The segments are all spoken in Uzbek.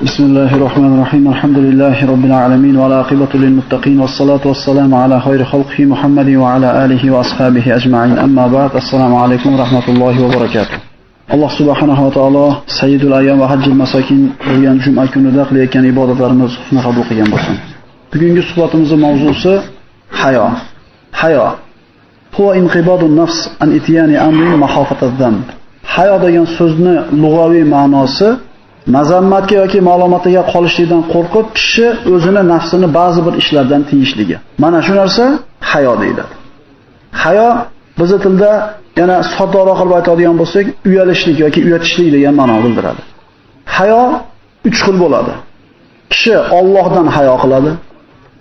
Bismillahirrohmanirrohim. Alhamdulillahi robbil alamin va aqibatu lil muttaqin vas salatu vassalamu ala xayri xalqihi Muhammadin va ala alihi va ashabihi ajma'in. Amma ba'd. Assalomu alaykum va rahmatullohi va barakatuh. Alloh subhanahu va taolo Sayyidul ayyam va hajjil masokin bo'lgan juma kunida qilayotgan ibodatlarimizni qabul qilgan bo'lsin. Bugungi suhbatimizning mavzusi hayo. Hayo. Huwa inqibadun nafs an ityani amrin mahofataz zamb. Hayo degan so'zni lug'aviy ma'nosi mazammatga yoki ma'lumotga qolishlikdan qo'rqib, kishi o'zini nafsini ba'zi bir ishlardan tiyishligi. Mana shu narsa hayo deyiladi. Hayo bizning tilda yana soddaroq qilib aytadigan bo'lsak, uyalishlik yoki uyatishlik degan ma'no bildiradi. Hayo uch xil bo'ladi. Kishi Allohdan hayo qiladi,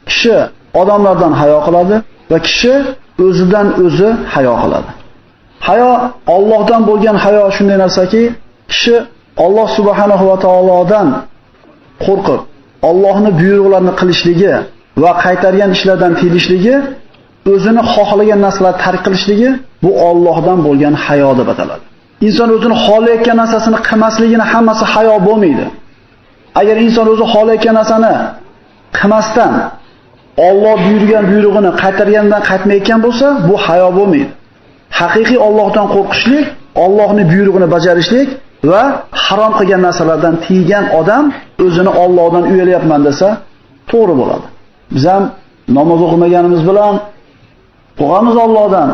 kishi odamlardan hayo qiladi va kishi o'zidan o'zi hayo qiladi. Hayo Allohdan bo'lgan hayo shunday narsaki, kishi Alloh subhanahu va taolodan qo'rqib, Allohning buyruqlarini qilishligi va qaytargan ishlardan tiyilishligi, o'zini xohlagan narsalarni tark qilishligi bu Allohdan bo'lgan hayo deb ataladi. Inson o'zini xohlayotgan narsasini qilmasligini hammasi hayo bo'lmaydi. Agar inson o'zi xohlayotgan narsani qilmasdan Alloh buyurgan buyrug'ini qaytargandan qaytmayotgan bo'lsa, bu hayo bo'lmaydi. Haqiqiy Allohdan qo'rqishlik, Allohning buyrug'ini bajarishlik va harom qilgan narsalardan tiygan odam o'zini Allohdan uyalyapman desa, to'g'ri bo'ladi. Biz ham namoz o'qimaganimiz bilan qo'rqamiz Allohdan,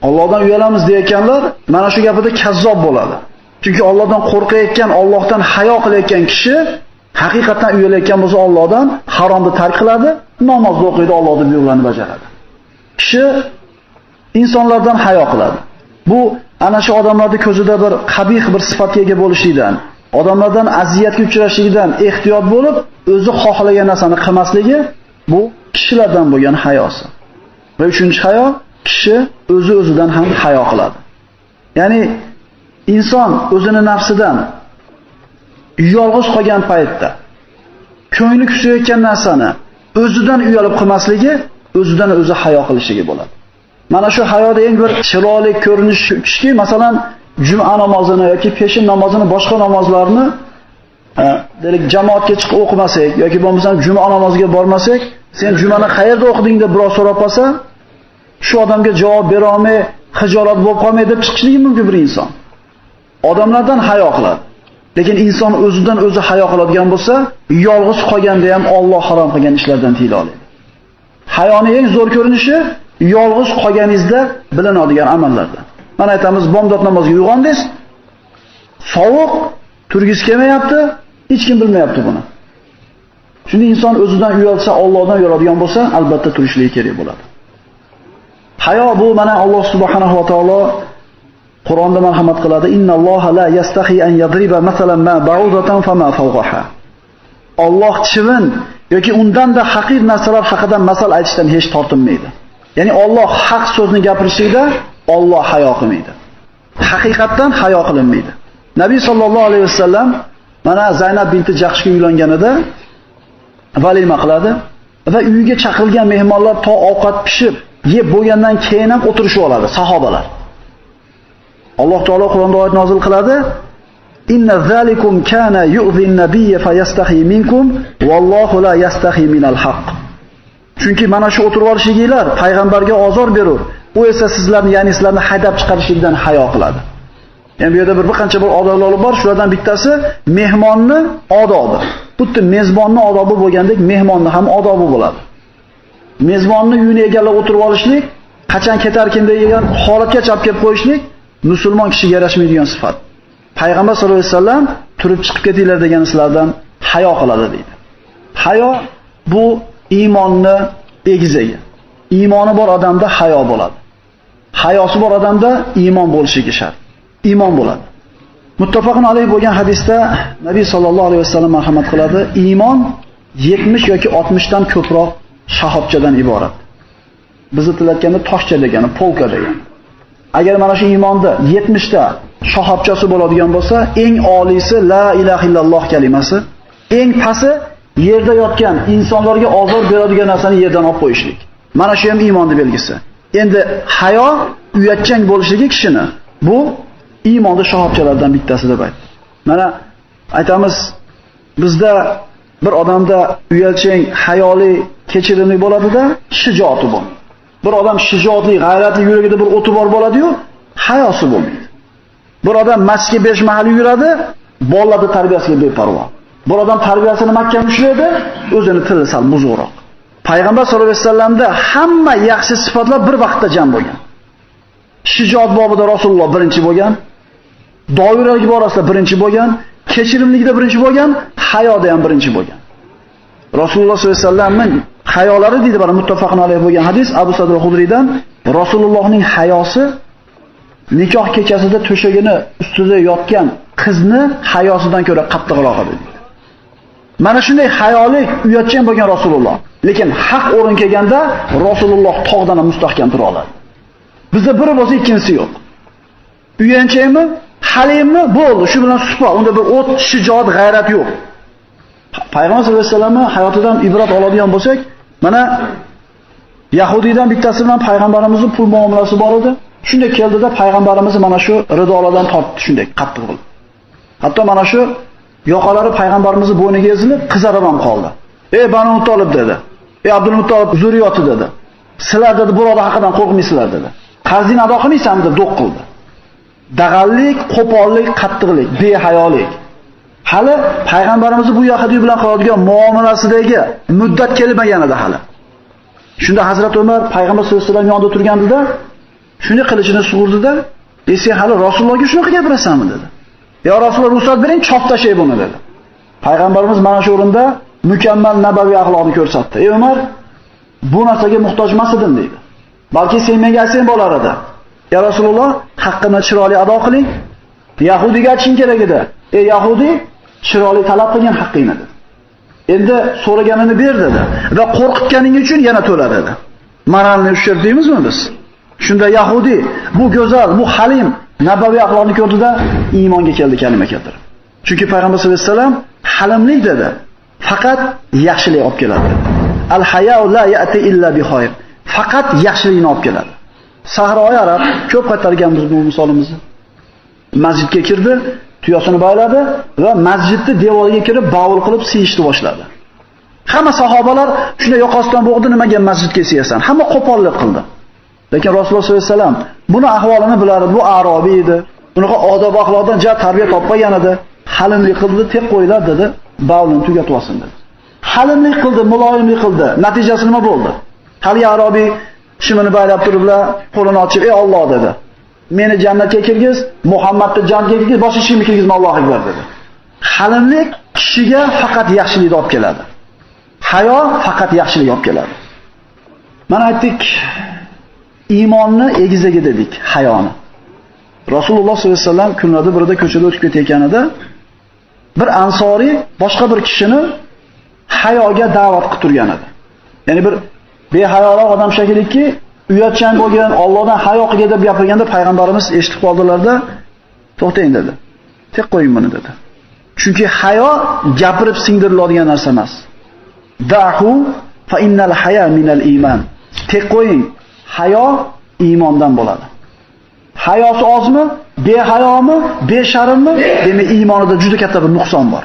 Allohdan uyalamiz deyotganlar mana shu gapida kazzob bo'ladi. Chunki Allohdan qo'rqayotgan, Allohdan hayo qilayotgan kishi haqiqatan uyalayotgan bo'lsa Allohdan haromni tark qiladi, namozni o'qiydi, Allohning buyruqlarini bajaradi. Kishi insonlardan hayo qiladi. Bu ana shu odamlarning ko'zida bir qabih bir sifatga ega bo'lishligidan, odamlardan aziyatga uchrashligidan ehtiyot bo'lib, o'zi xohlagan narsani qilmasligi bu kishilardan bo'lgan hayosi. Va uchinchi hayo, kishi o'zi o'zidan ham hayo qiladi. Ya'ni inson o'zini nafsidan yolg'iz qolgan paytda ko'ngli kusayotgan narsani o'zidan uyalib qilmasligi, o'zidan o'zi hayo qilishligi bo'ladi. Mana shu hayoda eng bir chiroyli ko'rinish shuki, masalan, juma namozini yoki peshin namozini, boshqa namozlarni deylik jamoatga chiqib o'qimasak yoki bo'lmasam juma namoziga bormasak, sen jumani qayerda o'qiding deb birov so'rab qolsa, shu odamga javob bera olmay, xijolat bo'lib qolmay deb chiqishligi mumkin bir inson. Odamlardan hayo qiladi. Lekin inson o'zidan o'zi hayo qiladigan bo'lsa, yolg'iz qolganda ham Alloh harom qilgan ishlardan tiyila oladi. Hayoni eng zo'r ko'rinishi yolg'iz qolganingizda bilinadigan amallardan. Mana aytamiz, bomdod namoziga uyg'ondingiz, sovuq, turgingiz kelmayapti, hech kim bilmayapti buni. Shunda inson o'zidan uyalsa, Allohdan uyaladigan bo'lsa, albatta turishligi kerak bo'ladi. Hayo bu mana Alloh subhanahu va taolo Qur'onda marhamat qiladi. Innalloha la yastahi an yadriba masalan ma ba'udatan fama fawqaha. Alloh chivin yoki undan-da haqir narsalar haqida masal aytishdan hech tortinmaydi. Ya'ni Alloh haq so'zni gapirishida Alloh hayo qilmaydi. Haqiqatdan hayo qilinmaydi. Nabiy sallallohu alayhi vasallam mana Zaynab binti Jahshga uylanganida valima qiladi va uyiga chaqirilgan mehmonlar to ovqat pishib, yeb bo'lgandan keyin ham o'tirishib oladi sahobalar. Alloh taolo Qur'onda oyat nozil qiladi. Inna zalikum kana yu'zi an-nabiyya fayastahi minkum vallohu la yastahi minal haqq. Chunki mana shu o'tirib olishliginglar payg'ambarga ozor berur. U esa sizlarni, ya'ni sizlarni haydab chiqarishlikdan hayo qiladi. Ya'ni bu yerda bir qancha bir odoblar bor, shulardan bittasi mehmonni odobi. Xuddi mezbonni odobi bo'lgandek mehmonni ham odobi bo'ladi. Mezbonni uyini egallab o'tirib olishlik, qachon ketarkin degan holatga olib kelib qo'yishlik musulmon kishiga yarashmaydigan sifat. Payg'ambar sollallohu alayhi vasallam turib chiqib ketinglar degan sizlardan hayo qiladi deydi. Hayo bu iymonni egizagi. Iymoni bor odamda hayo bo'ladi. Hayosi bor odamda iymon bo'lishligi shart. Iymon bo'ladi. Muttafaqun alayh bo'lgan hadisda Nabiy sollallohu alayhi vasallam marhamat qiladi. Iymon 70 yoki 60 dan ko'proq shahobchadan iborat. Bizni tillatganda toshcha degani, polka degani. Agar mana shu iymonda 70 ta shoxobchasi bo'ladigan bo'lsa, eng oliysi la ilaha illalloh kalimasi, eng pasi yerda yotgan insonlarga ozor beradigan narsani yerdan olib qo'yishlik. Mana shu ham iymonning belgisi. Endi hayo uyatchang bo'lishligi kishini bu iymonning shoxobchalaridan bittasi deb aytdi. Mana aytamiz, Bizda bir odamda uyalchang, hayoli, kechirimli bo'ladida, shijoati bo'lmaydi. Bir odam shijoatli, g'ayratli, yuragida bir o'ti bor bo'ladi-yu, hayosi bo'lmaydi. Bir odam masjidga 5 mahal yuradi, bolalarning tarbiyasiga beparvo. Bir odam tarbiyasini mahkam ushlaydi, o'zini tili sal buzuqroq. Payg'ambar sollallohu alayhi vasallamda hamma yaxshi sifatlar bir vaqtda jam bo'lgan. Shijoat bobida Rasululloh birinchi bo'lgan, doiralik borasida birinchi bo'lgan, kechirimlikda birinchi bo'lgan, hayoda ham birinchi bo'lgan. Rasululloh sollallohu alayhi vasallamning hayolari deydi, mana muttafaqun alayhi bo'lgan hadis Abu Sa'id al-Hudriydan, Rasulullohning hayosi nikoh kechasida to'shagini ustida yotgan qizni hayosidan ko'ra qattiqroq edi. Mana shunday hayolik, uyatchan bo'lgan Rasululloh. Lekin haq o'rin kelganda Rasululloh tog'dan ham mustahkam tura oladi. Bizda biri bo'lsa ikkinchisi yo'q. Uyanchaymi, halimmi bo'ldi, shu bilan supa, unda bir o't, shijoat, g'ayrat yo'q. Payg'ambar sollallohu alayhi vasallamning hayotidan ibrat oladigan bo'lsak, mana Yahudiydan bittasi bilan payg'ambarimizning pul muomalasi bor edi. Shunday keldida payg'ambarimizni mana shu ridolardan tortdi, shunday qattiq qilib. Hatto mana shu yoqalari payg'ambarimizning bo'yniga ezilib, qizarib ham qoldi. "Ey Banu Muttalib" dedi. "Ey Abdul Muttalib zurriyoti" dedi. "Sizlar" dedi, "birodar haqidan qo'rqmaysizlar" dedi. "Qarzingni ado qilmaysanmi?" deb do'q qildi. Dag'allik, qo'pollik, qattiqlik, behayolik. Hali payg'ambarimiz bu yahudiy bilan qiladigan muomalasidagi muddat kelmagan edi hali. Shunda Hazrat Umar payg'ambar sollallohu alayhi vasallam yonida turgandida, shunday qilichini sug'urdida, "Ey sen hali Rasulullohga shunaqa gapirasanmi?" dedi. "Ya Rasululloh, ruxsat bering, chop tashay buni" dedi. Payg'ambarimiz mana shu o'rinda mukammal nabaviy axloqni ko'rsatdi. "Ey Umar, bu narsaga muhtoj emas edim" dedi. "Balki sen menga aytsang bo'lar edi." "Ya Rasululloh, haqqini chiroyli ado qiling. Yahudiga aytishing kerak edi. Ey Yahudi, chiroyli talab qilgan haqqingni" dedi. Endi so'raganini ber dedi va qo'rqitganing uchun yana to'la dedi. Moralni ushir deymizmi biz? Shunda Yahudi bu go'zal, bu halim nabaviy axloqni ko'rdida iymonga keldi, kalima keltirib. Chunki payg'ambar sollallohu alayhi vasallam halimlik dedi, faqat yaxshilik olib keladi. Al hayau la ya'ti illa bi khayr. Faqat yaxshilikni olib keladi. Sahroyi arab ko'p qaytarganmiz bu misolimizni. Masjidga kirdi, tuyasini bayladi va masjidni devoriga kirib bavul qilib siyishni boshladi. Hamma sahobalar shunday yoqasidan bo'g'di, nimaga masjidga siyasan? Hamma qo'pollik qildi. Lekin Rasululloh sollallohu alayhi vasallam buni ahvolini bilardi, bu arobiy edi. Bunaqa odob axloqdan ja tarbiya topmagan edi. Halimlik qildi, tek qo'ylar dedi, bavulni tugatib olsin dedi. Halimlik qildi, muloyimlik qildi. Natijasi nima bo'ldi? Hali arobiy shimini baylab turiblar, qo'lini ochib, "Ey Alloh" dedi. "Meni jannatga kirgiz, Muhammadni jannatga kirgiz, boshqa hech kimni kirgizma, Allohu akbar" dedi. Halimlik kishiga faqat yaxshilikni olib keladi. Hayo faqat yaxshilik olib keladi. Mana aytdik, iymonni egizagi dedik, hayoni. Rasululloh sollallohu alayhi vasallam kunlarda birida ko'chada o'tib ketayotganida bir ansoriy boshqa bir kishini hayoga da'vat qilib turgan edi. Ya'ni bir behayoroq odam shekilli, uyatchan bo'lgan, Allohdan hayo qilgan deb gapirganda payg'ambarimiz eshitib qoldilarda, "To'xtang" dedi. "Tek qo'ying buni" dedi. Chunki hayo gapirib singdiriladigan narsa emas. Da'hu fa innal haya minal iymon. Tek qo'ying, hayo iymondan bo'ladi. Hayosi ozmi, behayomi, besharmmi? Demak, iymonida juda katta bir nuqson bor.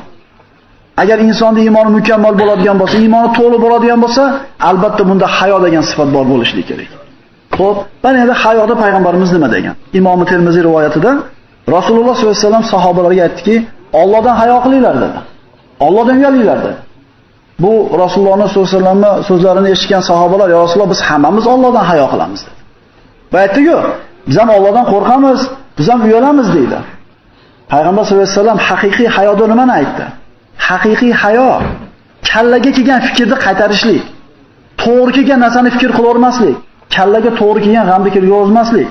Agar insonning iymoni mukammal bo'ladigan bo'lsa, iymoni to'liq bo'ladigan bo'lsa, albatta bunda hayo degan sifat bor bo'lishi kerak. Xo'p, mana endi hayoda payg'ambarimiz nima degan? Imom Termiziy rivoyatida Rasululloh sollallohu alayhi vasallam sahobalarga aytdiki, Allohdan hayo qilinglar dedi. Allohdan uyalinglar dedi. Bu Rasululloh sollallohu alayhi vasallamning so'zlarini eshitgan sahobalar, "Ya Rasululloh, biz hammamiz Allohdan hayo qilamiz" dedi. Va aytdi-ku, biz ham Allohdan qo'rqamiz, biz ham uyalamiz deydi. Payg'ambar sollallohu alayhi vasallam haqiqiy hayoda nimani aytdi? Haqiqiy hayo kallaga kelgan fikrni qaytarishlik, to'g'ri kelgan narsani fikr qilavermaslik, kallaga to'g'ri kelgan g'amni kirgizmaslik,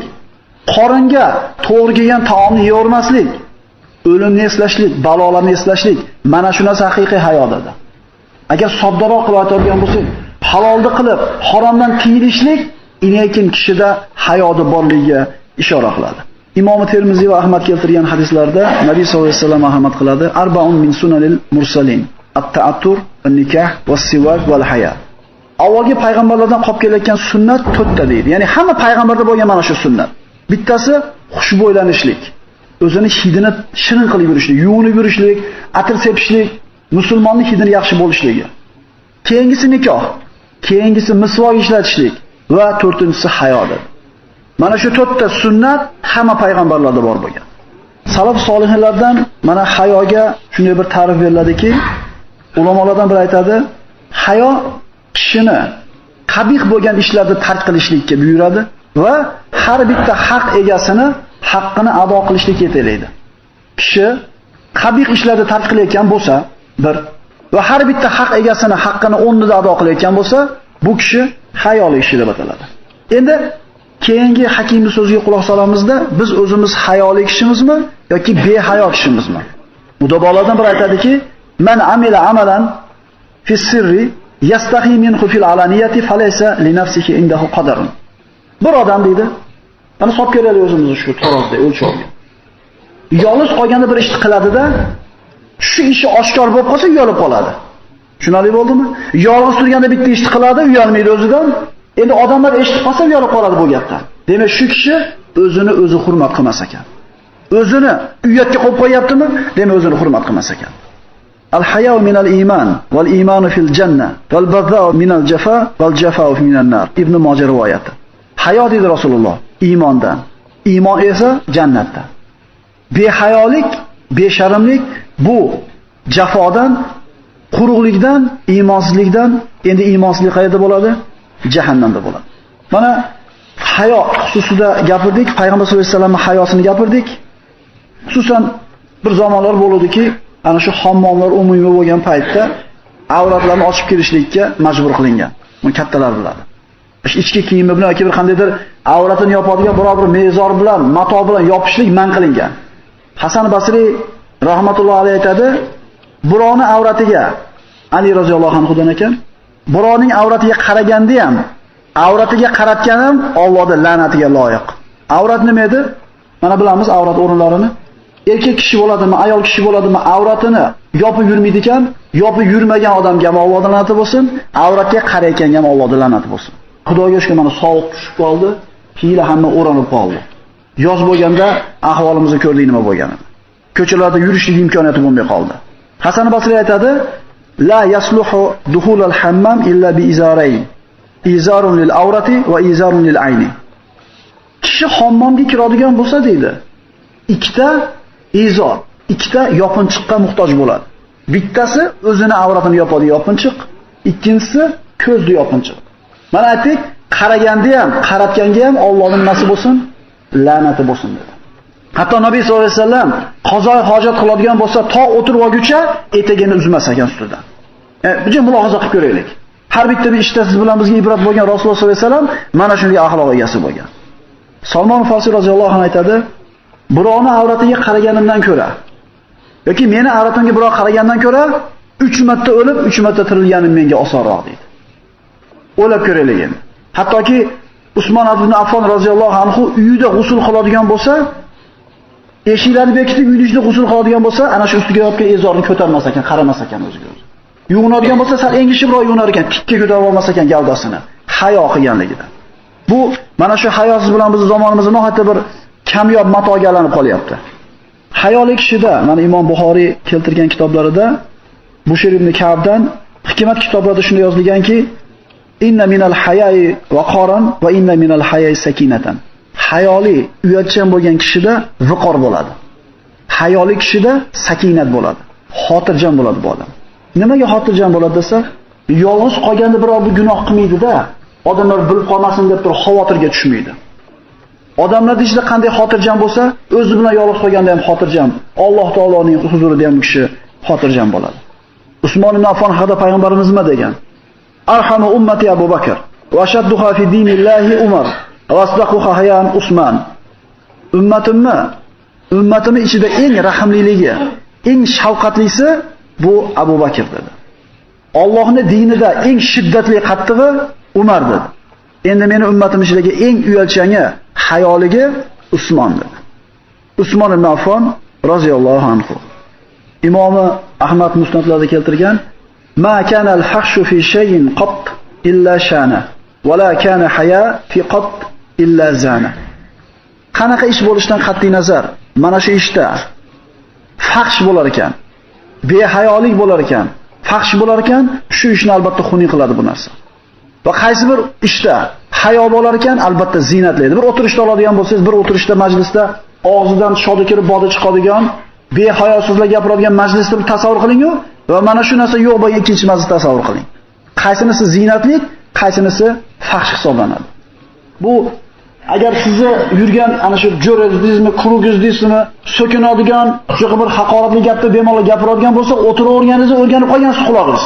qoringa to'g'ri kelgan taomni yeyavermaslik, o'limni eslashlik, balolarni eslashlik, mana shu narsa haqiqiy hayo dedi. Agar soddaroq qilib aytadigan bo'lsak, halolni qilib, haromdan tiyilishlik inekin kishida hayoda borligiga ishora qiladi. Imom Termiziy va Ahmad keltirgan hadislarda Nabiy sollallohu alayhi vasallam marhamat qiladi: "Arbaun min sunanil mursalin: at-ta'attur, an-nikah, was-siwak wal-haya." Avvalgi payg'ambarlardan qolib kelayotgan sunnat to'rtta deydi. Ya'ni hamma payg'ambarda bo'lgan mana shu sunnat. Bittasi xushbo'ylanishlik, o'zini hidini shirin qilib yurishlik, yuvinib yurishlik, atir sepishlik. Musulmonning hidini yaxshi bo'lishligi. Keyingisi nikoh, keyingisi misvok ishlatishlik va to'rtinchisi hayo dedi. Mana shu to'rtta sunnat hamma payg'ambarlarda bor bo'lgan. Salaf solihlardan mana hayoga shunday bir ta'rif beriladiki, ulamolardan biri aytadi, hayo kishini qabih bo'lgan ishlarni tark qilishlikka buyuradi va har bitta haq egasini haqqini ado qilishlikka yetaklaydi. Kishi qabih ishlarni tark qilayotgan bo'lsa, bir va har bitta haq egasini haqqini o'rnida ado qilayotgan bo'lsa, bu kishi hayoli kishi deb ataladi. Endi keyingi hakimning so'ziga quloq solamizda, biz o'zimiz hayoli kishimizmi yoki behayo kishimizmi? Udabolardan biri aytadiki, man amila amalan fi sirri yastahi minhu fil alaniyati falaysa li nafsihi indahu qadarun. Bir odam deydi, mana solib ko'raylik o'zimizni shu tarozida o'lchovga. Yolg'iz qolganda bir ishni qiladida, shu ishi oshkor bo'lib qolsa uyalib qoladi. Tushunarli bo'ldimi? Yolg'iz turganda bitta ishni qiladi, uyalmaydi o'zidan. Endi odamlar eshitib qolsa uyalib qoladi bu gapdan. Demak, shu kishi o'zini o'zi hurmat qilmas ekan. O'zini uyatga qo'yib qo'yaptimi? Demak, o'zini hurmat qilmas ekan. Al-hayau minal iman wal imanu fil janna wal bazzau minal jafa wal jafau minan nar. Ibn Majah rivoyati. Hayo dedi Rasululloh, iymondan. Iymon esa jannatdan. Behayolik, besharmlik bu jafodan, quruqlikdan, iymonsizlikdan, endi iymonsizlik qayerda bo'ladi? Jahannamda bo'ladi. Mana hayo xususida gapirdik, Payg'ambar sollallohu alayhi vasallamning hayosini gapirdik. Xususan bir zamonlar bo'ludiki, ana shu hammomlar umumiy bo'lgan paytda avratlarni ochib kirishlikka majbur qilingan. Buni kattalar biladi. Ichki kiyimi bilan yoki bir qandaydir avratini yopadigan biror bir mezor bilan, mato bilan yopishlik man qilingan. Hasan Basri rahmatullohi alayhi aytadi, birovning avratiga Ali roziyallohu anhudan ekan, birovning avratiga qaraganda ham, avratiga qaratgan ham Allohning la'natiga loyiq. Avrat nima edi? Mana bilamiz avrat o'rinlarini. Erkak kishi bo'ladimi, ayol kishi bo'ladimi, avratini yopib yurmaydi ekan, yopib yurmagan odamga ham Allohning la'nati bo'lsin, avratga qarayotganga ham Allohning la'nati bo'lsin. Xudoga shukr, mana sovuq tushib qoldi, hiyla hamma o'ranib qoldi. Yoz bo'lganda ahvolimizni ko'rdik nima bo'lganini. Ko'chalarda yurishlik imkoniyati bo'lmay qoldi. Hasan Basri aytadi, la yasluhu duhul al-hammam illa bi izarayn. Izarun lil awrati va izarun lil ayni. Kishi hammomga kiradigan bo'lsa deydi, ikkita izor, ikkita yopinchiqqa muhtoj bo'ladi. Bittasi o'zini avratini yopadi yopinchiq, ikkinchisi ko'zni yopinchiq. Mana aytdik, qaraganda ham, qaratganga ham Allohning nimasi bo'lsin? La'nati bo'lsin dedi. Hatto Nabiy sollallohu alayhi vasallam qazoy hojat qiladigan bo'lsa, to o'tirib olguncha etagini uzmas ekan ustidan. Buni mulohaza qilib ko'raylik. Har bitta bir ishda siz bilan bizga ibrat bo'lgan Rasululloh sollallohu alayhi vasallam mana shunday axloq egasi bo'lgan. Salmon Farsi roziyallohu anhu aytadi, birovning avratiga qaraganimdan ko'ra yoki meni avratimga birov qaragandan ko'ra 3 marta o'lib, 3 marta tirilganim menga osonroq deydi. O'ylab ko'raylik endi. Hattoki Usmon ibn Affon roziyallohu anhu uyida g'usl qiladigan bo'lsa, eshiklarni bekitib uyning ichida g'usl qiladigan bo'lsa, ana shu ustiga yopgan ezorni ko'tarmas ekan, qaramas ekan o'ziga o'zi. Yuvinadigan bo'lsa, sal engishibroq yuvinar ekan, tikka ko'tarib olmas ekan gavdasini, hayo qilganligidan. Bu mana shu hayosiz bilan bizning zamonimizda nihoyatda bir kamyob matoga aylanib qolyapti. Hayoli kishida, mana Imom Buxoriy keltirgan kitoblarida Bushir ibn Ka'bdan hikmat kitoblarida shunday yozilganki, inna minal hayayi vaqoran va inna minal hayayi sakinatan. Hayoli, uyatchan bo'lgan kishida viqor bo'ladi. Hayoli kishida sakinat bo'ladi. Xotirjam bo'ladi bu odam. Nimaga xotirjam bo'ladi desa, yolg'iz qolganda biror bir gunoh qilmaydi-da, odamlar bilib qolmasin deb turib xavotirga tushmaydi. Odamlar ichida qanday xotirjam bo'lsa, o'zi bilan yolg'iz qolganda ham xotirjam, Alloh taoloning huzurida ham u kishi xotirjam bo'ladi. Usmon ibn Affon haqida payg'ambarimiz nima degan? Arhamu ummati Abu Bakr va ashadduha fi dinillahi Umar va asdaquha hayan Usman. Ummatimni ichida eng rahmliligi, eng shafqatlisi bu Abu Bakr dedi. Allohning dinida eng shiddatli qattig'i Umar dedi. Endi meni ummatim ichidagi eng uyalchangi, hayoligi Usmon dedi. Usmon ibn Affon roziyallohu anhu. Imomi Ahmad musnadlarda keltirgan: "Ma kana al-fahshu fi shay'in qat illa shana, va la kana haya fi qat illa zana." Qanaqa ish bo'lishidan qat'iy nazar, mana shu ishda fahsh bo'lar ekan, behayolik bo'lar ekan, fahsh bo'lar ekan, shu ishni albatta xunuk qiladi bu narsa. Va qaysi bir ishda hayo bo'lar ekan, albatta ziynatlaydi. Bir o'tirishda oladigan bo'lsangiz, bir o'tirishda majlisda og'zidan shodi kirib bodi chiqadigan, behayo so'zlar gapiradigan majlisni bir tasavvur qiling-ku, va mana shu narsa yo'q bo'lgan ikkinchi majlisni tasavvur qiling. Qaysinisi ziynatlik, qaysinisi fahsh hisoblanadi. Bu agar sizni yurgan ana shu jo'rangizni, kurugingizni so'kinadigan, shunaqa bir haqoratli gapni bemalol gapiradigan bo'lsa, o'tiraverganingizni o'rganib qolgansiz qulog'ingiz.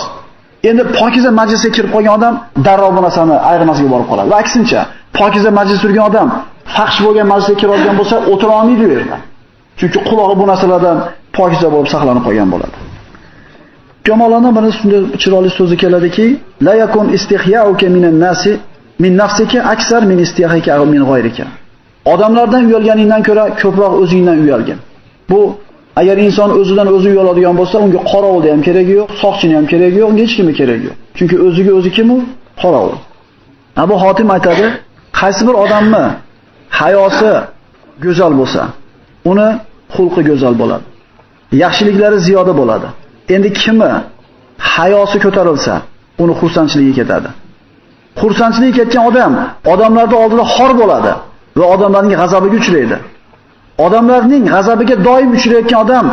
Endi pokiza majlisga kirib qolgan odam darrov bu narsani ayirmasiga borib qoladi. Va aksincha, pokiza majlis yurgan odam fahsh bo'lgan majlisga kiradigan bo'lsa, o'tira olmaydi u yerda. Chunki qulog'i bu narsalardan pokiza bo'lib saqlanib qolgan bo'ladi. Kamolona mana shunday chiroyli so'zi keladiki, la yakun istihya'uka minan nasi min nafsika aksar min istihya'ika min g'ayrika. Odamlardan uyalganingdan ko'ra ko'proq o'zingdan uyalgin. Bu agar inson o'zidan o'zi uyaladigan bo'lsa, unga qorovulni ham keragi yo'q, soqchini ham keragi yo'q, unga hech kimni keragi yo'q. Chunki o'ziga o'zi kim u? Qorovul. Abu Hotim aytadi, qaysi bir odamni hayosi go'zal bo'lsa, uni xulqi go'zal bo'ladi. Yaxshiliklari ziyoda bo'ladi. Endi kimi hayosi ko'tarilsa, uni xursandchiligi ketadi. Xursandchiligi ketgan odam odamlarning oldida xor bo'ladi va odamlarning g'azabiga uchraydi. Odamlarning g'azabiga doim uchrayotgan odam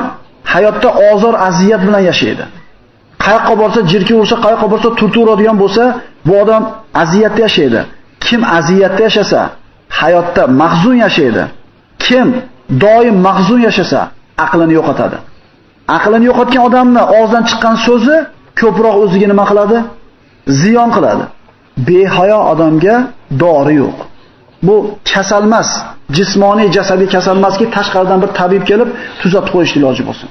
hayotda ozor, aziyat bilan yashaydi. Qayoqqa borsa jirka ursa, qayoqqa borsa turtib uradigan bo'lsa, bu odam aziyatda yashaydi. Kim aziyatda yashasa, hayotda mahzun yashaydi. Kim doim mahzun yashasa, aqlini yo'qotadi. Aqlini yo'qotgan odamni og'zidan chiqqan so'zi ko'proq o'ziga nima qiladi? Ziyon qiladi. Behayo odamga dori yo'q. Bu kasalmas, jismoniy, jasadiy kasalmaski, tashqaridan bir tabib kelib tuzatib qo'yish iloji bo'lsin.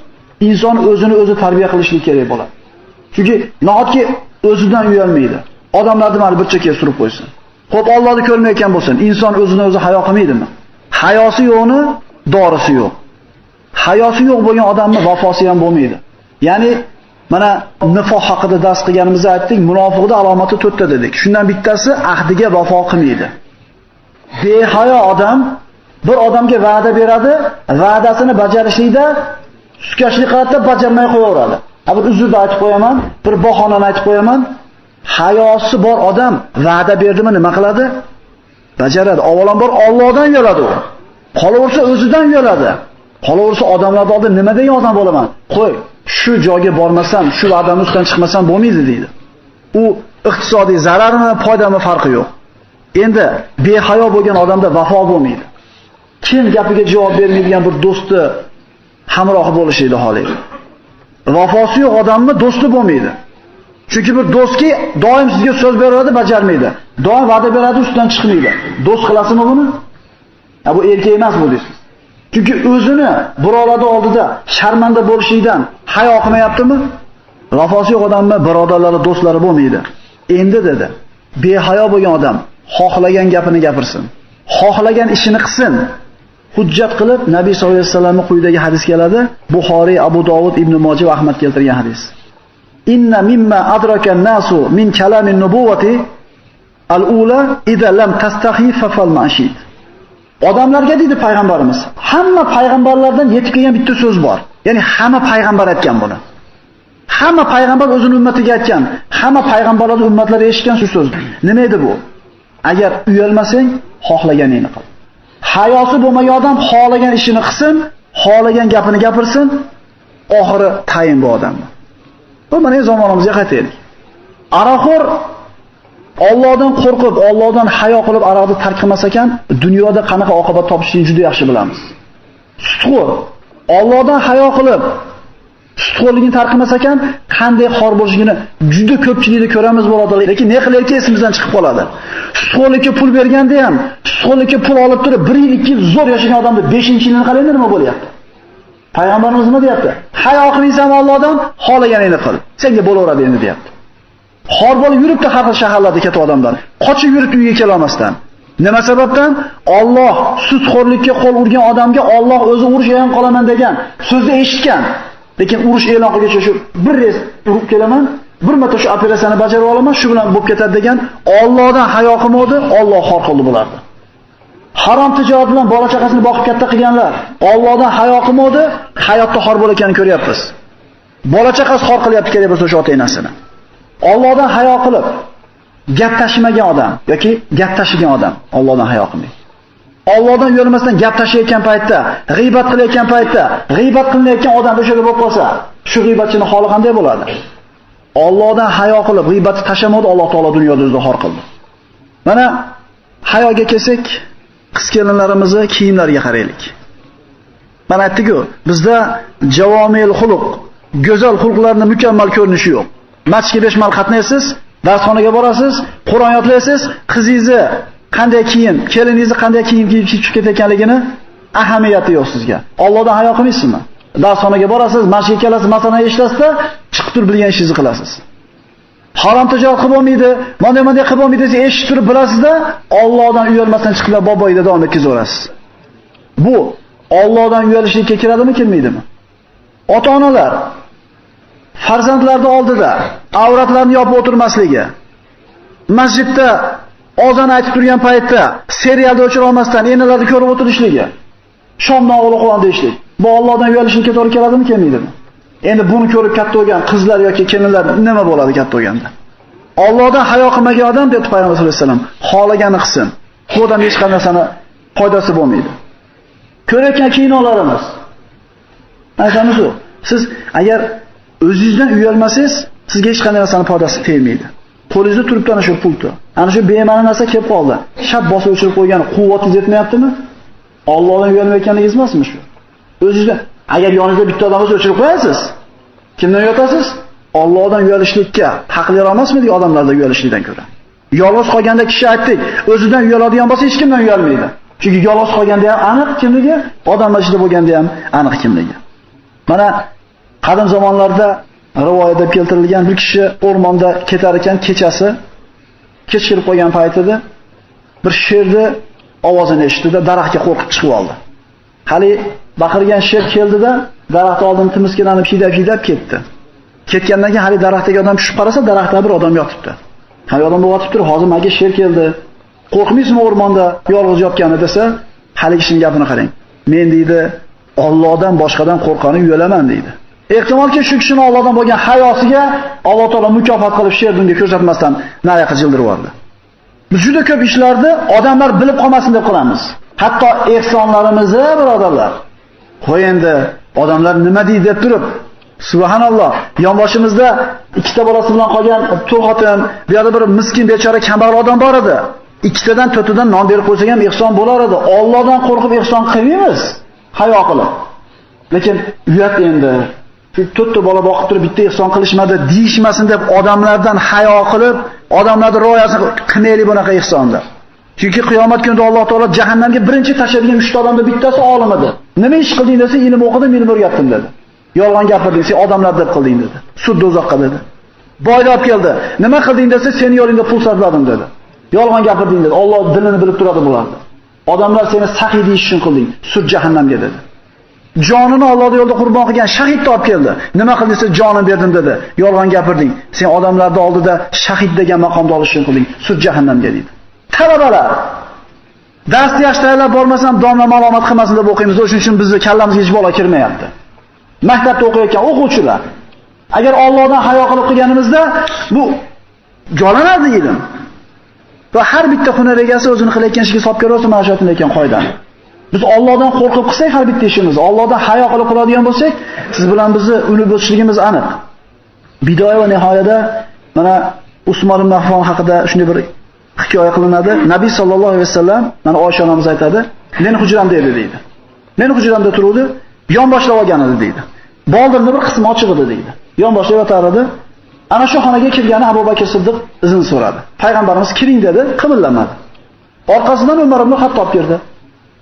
Inson o'zini o'zi tarbiya qilishlik kerak bo'ladi. Chunki nahotki o'zidan uyalmaydi. Odamlarni mana bir chekkaga surib qo'ysin. Xo'p, Allohni ko'rmayotgan bo'lsin, inson o'zini o'zi hayo qilmaydimi? Hayosi yo'qni dorisi yo'q. Hayosi yo'q bo'lgan odamning vafosi ham bo'lmaydi. Ya'ni mana nifoq haqida dars qilganimizda aytdik, munofiqning alomati 4 ta dedik. Shundan bittasi ahdiga vafo qilmaydi. Behayo odam bir odamga va'da beradi, va'dasini bajarishlikda suskashlik qiladi, bajarmay qo'yaveradi. Ha, bir uzrni aytib qo'yaman, bir bahonani aytib qo'yaman. Hayosi bor odam va'da berdimi nima qiladi? Bajaradi. Avvalambor Allohdan uyaladi u. Qolaversa o'zidan uyaladi. Qolaversa odamlar oldida nima degan odam bo'laman? Qo'y, shu joyga bormasam, shu va'damni ustidan chiqmasam bo'lmaydi deydi. U iqtisodiy zararmi, foydami farqi yo'q. Endi behayo bo'lgan odamda vafo bo'lmaydi. Kim gapiga javob bermaydigan bir do'sti hamrohi bo'lishini xohlaydi. Vafosi yo'q odamni do'sti bo'lmaydi. Chunki bir do'stki doim sizga so'z beradi, bajarmaydi. Doim va'da beradi, ustidan chiqmaydi. Do'st qilasizmi buni? Ha, bu erkak emas bu deysiz. Chunki o'zini birodarlar oldida sharmanda bo'lishidan hayo qilmayaptimi? Vafosi yo'q odamni birodarlari, do'stlari bo'lmaydi. Endi dedi, behayo bo'lgan odam xohlagan gapini gapirsin, xohlagan ishini qilsin. Hujjat qilib Nabiy sollallohu alayhi vasallamning quyidagi hadis keladi. Buxoriy, Abu Dovud, Ibn Majah va Ahmad keltirgan hadis. Inna mimma adraka an-nasu min kalamin nubuwati al-ula idza lam tastahi fafal ma'shid. Odamlarga dedi payg'ambarimiz, hamma payg'ambarlardan yetib kelgan bitta so'z bor. Ya'ni hamma payg'ambar aytgan buni. Hamma payg'ambar o'zini ummatiga aytgan, hamma payg'ambarlar ummatlari eshitgan shu so'z. Nima edi bu? Agar uyalmasang, xohlaganingni qil. Hayosi bo'lmagan odam xohlagan ishini qilsin, xohlagan gapini gapirsin, oxiri tayin bu odamni. Bu mana zamonimizga qaytaylik. Aroqxo'r Allohdan qo'rqib, Allohdan hayo qilib aroqni tark qilmas ekan, dunyoda qanaqa oqibat topishini juda yaxshi bilamiz. Sutxo'r Allohdan hayo qilib sutxo'rligini tark qilmas ekan, qanday xor bo'lishini juda ko'pchilikda ko'ramiz birodarlar. Lekin ne qilayotgan esimizdan chiqib qoladi. Sutxo'rlikka pul berganda ham, sutxo'rlikka pul olib turib 1 yil, 2 yil zo'r yashagan odamni 5-yilini qaranglar nima bo'lyapti. Payg'ambarimiz nima deyapti? Hayo qilmaysan Allohdan, xohlaganingni qil. Senga bo'laveradi endi deyapti. Xor bo'lib yuribdi har xil shaharlarda ketib odamlar. Qochib yurib uyga kela olmasdan. Nima sababdan? Alloh sutxo'rlikka qo'l urgan odamga Alloh o'zi urush e'lon qilaman degan so'zni eshitgan. Lekin urush e'lon qilguncha shu bir rez urib kelaman, bir marta shu operatsiyani bajarib olaman, shu bilan bo'lib ketadi degan Allohdan hayo qilmadi, Alloh xor qildi bularni. Harom tijorat bilan bola chaqasini boqib katta qilganlar Allohdan hayo qilmadi, hayotda xor bo'layotganini ko'ryapmiz. Bola chaqasi xor qilyapti kerak bo'lsa o'sha ota-enasini. Allohdan hayo qilib gap tashimagan odam yoki gap tashigan odam Allohdan hayo qilmaydi. Allohdan uyalmasdan gap tashiyotgan paytda, g'iybat qilayotgan paytda, g'iybat qilinayotgan odam o'sha yerda bo'lib qolsa, shu g'iybatchining holi qanday bo'ladi? Allohdan hayo qilib g'iybatni tashamadi, Alloh taolo dunyoda o'zini xor qildi. Mana hayoga kelsak, qiz kelinlarimizni kiyimlariga qaraylik. Mana aytdik-ku, bizda javomil xuluq, go'zal xulqlarning mukammal ko'rinishi yo'q. Masjidga 5 mal qatnaysiz, darsxonaga borasiz, Qur'on yodlaysiz, qizingizni qanday kiyim, keliningizni qanday kiyim kiyib chiqib ketayotganligini ahamiyati yo'q sizga. Allohdan hayo qilmaysizmi? Darsxonaga borasiz, masjidga kelasiz, masalani eshitasizda, chiqib turib bilgan ishingizni qilasiz. Harom tijorat qilib bo'lmaydi, mana-mana qilib bo'lmaydi desa eshitib turib bilasizda, Allohdan uyalmasdan chiqib boboyda davom etkazaverasiz. Bu Allohdan uyalishlikka kiradimi, kirmaydimi? Ota-onalar farzandlarning oldida avratlarni yopib o'tirmasligi, masjidda ozon aytib turgan paytda serialni o'chira olmasdan enalarni ko'rib o'tirishligi, shomdan o'g'li Qur'on deyishlik. Bu Allohdan uyalishlikka to'g'ri keladimi, kelmaydimi? Endi buni ko'rib katta bo'lgan qizlar yoki kelinlar nima bo'ladi katta bo'lganda? Allohdan hayo qilmagan odam, dedi Payg'ambar sollallohu alayhi vasallam, xohlagani qilsin. Bu odam hech qanday narsani foydasi bo'lmaydi. Ko'rayotgan kinolarimiz. Aytamiz-ku, siz agar o'zingizdan uyalmasangiz, sizga hech qanday narsani foydasi tegmaydi. Qo'lingizda turibdi ana shu pulti. Ana shu bema'ni narsa kelib qoldi. Shab bosib o'chirib qo'ygan quvvatingiz yetmayaptimi? Allohdan uyalmayotganingiz emasmi shu? O'zingizdan agar yoningizda bitta odam bo'lsa o'chirib qo'yasiz. Kimdan uyatasiz? Allohdan uyalishlikka haqliroq emasmi odamlardan uyalishlikdan ko'ra? Yolg'iz qolganda kishi aytdik, o'zidan uyaladigan bo'lsa hech kimdan uyalmaydi. Chunki yolg'iz qolganda ham aniq kimligi, odamlar ichida bo'lganda ham aniq kimligi. Mana qadim zamonlarda rivoyat deb keltirilgan bir kishi o'rmonda ketar ekan, kechasi kech kirib qolgan paytida bir sherni ovozini eshitdi-da, daraxtga qo'rqib chiqib oldi. Hali baqirgan sher keldida, daraxt oldini timiskelanib hidab-hidab ketdi. Ketgandan keyin hali daraxtdagi odam tushib qarasa, daraxtda bir odam yotibdi. Hali odam yotib turib, hozir menga sher keldi. Qo'rqmaysizmi o'rmonda yolg'iz yotgani desa, hali kishining gapini qarang. Men deydi, Allohdan boshqadan qo'rqani uyalaman deydi. Ehtimolki shu kishining Allohdan bo'lgan hayosiga Alloh taolo mukofot qilib sher bunga ko'rsatmasdan nariyoqqa jildirib yubordi. Biz juda ko'p ishlarni odamlar bilib qolmasin deb qilamiz. Hatto ehsonlarimizni, birodarlar, qo'y endi odamlar nima deydi deb turib, subhanalloh, yonboshimizda ikkita bolasi bilan qolgan to'q xotin, bu yerda bir miskin bechora kambag'al odam bor edi. Ikkitadan to'rttadan non berib qo'ysak ham ehson bo'lar edi. Allohdan qo'rqib ehson qilmaymiz, hayo qilib. Lekin uyat endi. Shu to'rtta bola boqib turib bitta ehson qilishmadi deyishmasin deb odamlardan hayo qilib, odamlarning rioyasini qilmaylik bunaqa ehsonni. Chunki qiyomat kunida Alloh taolo jahannamga birinchi tashlaydigan 3 ta odamning bittasi olim edi. Nima ish qilding desa, ilm o'qidim, ilm o'rgatdim dedi. Yolg'on gapirding, sen odamlar deb qilding dedi. Sud do'zaxga dedi. Boyni olib keldi. Nima qilding desa, seni yo'lingda pul sarfladim dedi. Yolg'on gapirding dedi. Alloh dilini bilib turadi bularni. Odamlar seni saxiy deyish uchun qilding, sud jahannamga dedi. Jonini Allohning yo'lida qurbon qilgan shahidni olib keldi. Nima qilding desa, jonini berdim dedi. Yolg'on gapirding. Sen odamlarning oldida shahid degan maqomni olish uchun qilding, sud jahannamga dedi. Talabalar darsni yaxshi tayyorlab bormasam, domla ma'lumot qilmasin deb o'qiymiz. O'shuning uchun bizni kallamizga hech bola kirmayapti. Maktabda o'qiyotgan o'quvchilar agar Allohdan hayo qilib qilganimizda bu jolanadi ilm. Va har bitta hunar egasi o'zini qilayotgan ishiga hisob ko'rsa, mana shu aytilgan qoidani. Biz Allohdan qo'rqib qilsak har bitta ishimizni, Allohdan hayo qilib qiladigan bo'lsak, siz bilan bizni unib o'sishligimiz aniq. Bidoya va nihoyada mana Usmon ibn Affon haqida shunday bir hikoya qilinadi. Nabiy sallallohu alayhi vasallam, mana Oysha onamiz aytadi, men hujramda edi deydi. Men hujramda turuvdi, yonboshlab olgan edi deydi. Boldirning bir qismi ochiq edi deydi. Yonboshlab yotar edi. Ana shu xonaga kirgani Abu Bakr Siddiq izn so'radi. Payg'ambarimiz kiring dedi, qimillamadi. Orqasidan Umar ibn Xattob kirdi.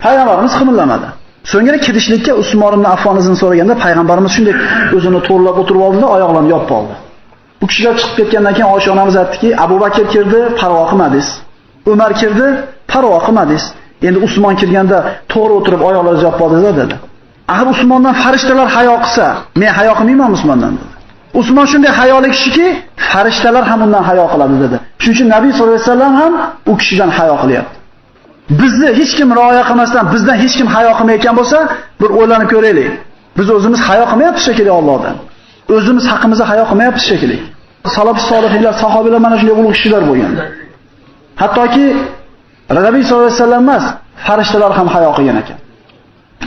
Payg'ambarimiz qimillamadi. So'ngra kirishlikka Usmon ibn Affon izn so'raganda payg'ambarimiz shunday o'zini to'g'rilab o'tirib oldi-da, oyoqlarini yopib oldi. Bu kishilar chiqib ketgandan keyin Oysha onamiz aytdiki, Abu Bakr kirdi, parvo qilmadingiz. Umar kirdi, parvo qilmadingiz. Endi Usmon kirganda to'g'ri o'tirib oyoqlaringizni yopib oldingiz dedi. Axir Usmondan farishtalar hayo qilsa, men hayo qilmayman Usmondan dedi. Usmon shunday hayoli kishiki, farishtalar ham undan hayo qiladi dedi. Shuning uchun Nabiy sollallohu alayhi vasallam ham u kishidan hayo qilyapti. Bizni hech kim rioya qilmasdan, bizdan hech kim hayo qilmayotgan bo'lsa, bir o'ylanib ko'raylik. Biz o'zimiz hayo qilmayapmiz shekilli Allohdan. O'zimiz haqimizda hayo qilmayapmiz shekilli. Salaf solihlar, sahobalar mana shunday ulug' kishilar bo'lgan. Hattoki Nabiy sollallohu alayhi vasallam emas, farishtalar ham hayo qilgan ekan.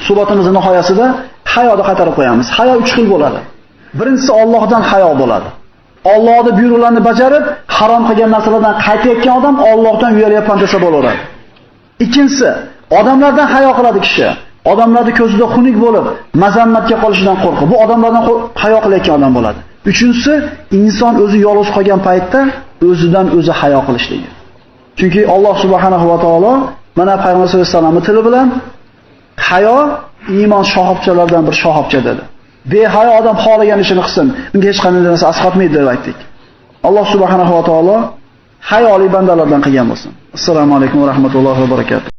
Suhbatimizning nihoyasida hayoni qaytarib qo'yamiz. Hayo 3 xil bo'ladi. Birinchisi Allohdan hayo bo'ladi. Allohning buyruqlarini bajarib, harom qilgan narsalardan qaytayotgan odam Allohdan uyalyapman desa bo'laveradi. Ikkinchisi, odamlardan hayo qiladi kishi. Odamlarning ko'zida xunuk bo'lib, mazammatga qolishidan qo'rqib, bu odamlardan hayo qilayotgan odam bo'ladi. Uchinchisi, inson o'zi yolg'iz qolgan paytda o'zidan o'zi hayo qilishligi. Chunki Alloh subhanahu va taolo mana Payg'ambar sollallohu alayhi vasallamning tili bilan hayo iymon shoxobchalaridan bir shoxobcha dedi. Behayo odam xohlagan ishini qilsin, unga hech qanday narsa asqatmaydi deb aytdik. Alloh subhanahu va taolo hayoli bandalardan qilgan bo'lsin. Assalomu alaykum va rahmatullohi va barakatuh.